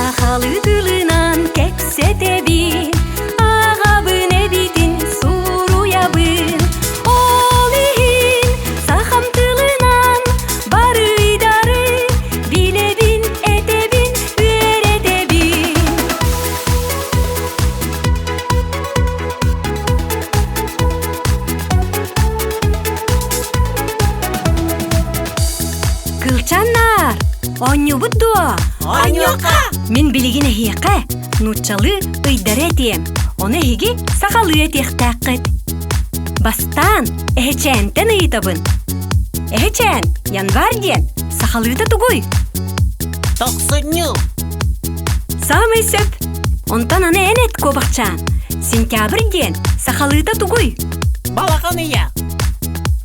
Сахалыы тылынан кэпсэтэбин, аҕабын эбитин суруйабын. Ол иһин сахам тылынан барыйдары билэбин, этэбин, үөрэтэбин. Кылчаннар, оонньуубут дуо? Оонньуохха! Мин билигин эһиэхэ нууччалыы ыйдары этиэм, ону эһиги сахалыы этиэхтээххит. Бастаан эһэчээнтэн ыйытабын. Эһэчээн, январь диэн сахалыыта тугуй? Тохсунньу. Саамай сөп. Онтон аны эн эт куобахчаан. Сентябрь диэн сахалыыта тугуй? Балаҕан ыйа.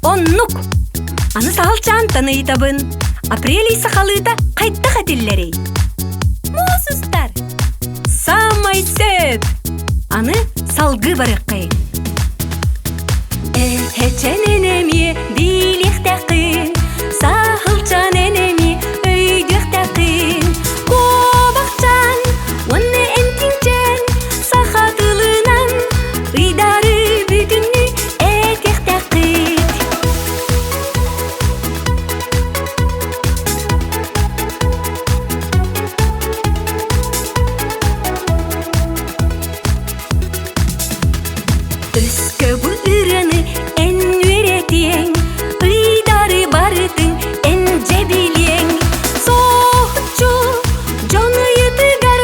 Оннук. Аны саһылчаантан ыйытабын. Апрель сахалыыта хайдах этиллэрий? Муус устар. Саамай сөп. Аны салгыы барыаххай. Эһэчэнин эмиэ билиэхтэххин, саһылчанын эмиэ өйдүөхтэххин. Куобахчан уонна эмтиҥчэн саха тылынан ыйдары бүтүннүү этиэхтэххит. Өскө бу ырыаны эн үөрэтиэҥ, ыйдары барытын эн дьэ билиэҥ. Соһуччу дьон ыйытыгар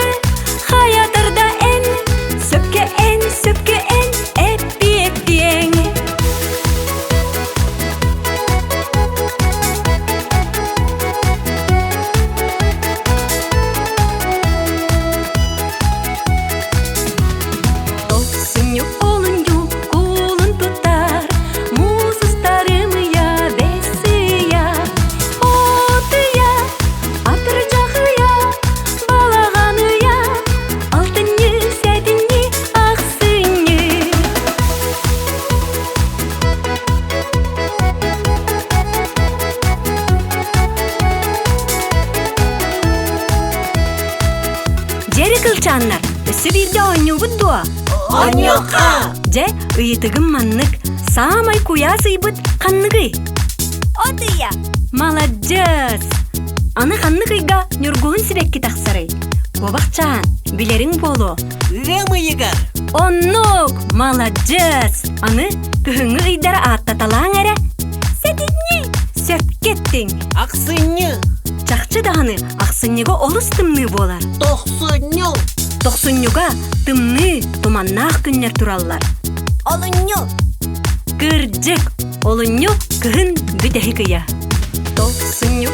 хайатар да эн, сөпкө эн, сөпкө эн эппиэттиэҥ. Тохсунньу олунньу кулун тутар, муус устарымыйа бэс ыйа, от ыйа, атырдьах ыйа, балаҕан ыйа, алтынньы, сэтинньи, ахсынньы. Дьэри кылчааннар, өссө биирдэ оонньуубут дуо? Оонньуохха! Дьэ, ыйытыгым маннык. Саамай куйаас ыйбыт ханныгый? От ыйа. Маладьыас! Аны ханнык ыйга ньургуһун сибэкки тахсарый? Куобахчаан, билэриҥ буолуо. Ыам ыйыгар. Оннук! Маладьыас! Аны кыһыҥҥы ыйдары ааттаталааҥ эрэ. Сэтинньи! Сөпкө эттиҥ. Ахсынньы. Чахчы даҕаны ахсынньыга олус тымныы буолар. Тохсунньу. Тохсунньуга тымныы, туманнаах күннэр тураллар. Олунньу. Кырдьык, олунньу кыһын бүтэһик ыйа. Тохсунньу.